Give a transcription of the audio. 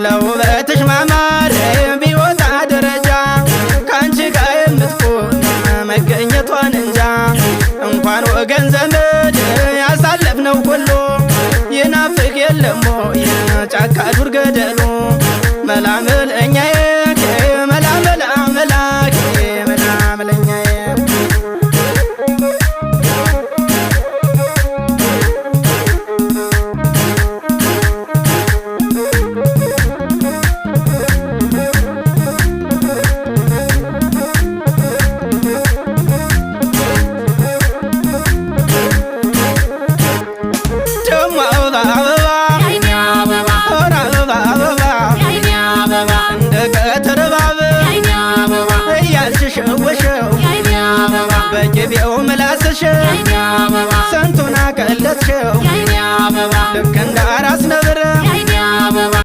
ለውበትሽ ማማር ቢወጣ ደረጃ ከአንቺ ጋር የምትቆም መገኘቷን እንጃ። እንኳን ወገን ዘመድ ያሳለፍነው ሁሉ ይናፍቅ የለም ወይ ጫካ ዱር ገደሉ። መላምለኛዬ መላመላ መላኬ መላምለኛዬ። ደሞ አበባ አበባ የአይኔ አበባ ኧረ አበባ አበባ የአይኔ አበባ እንደ ቀትር እባብ የአይኔ አበባ እያልሽ ሸወሸው የአይኔ አበባ በቅቤው ምላስሽ የአይኔ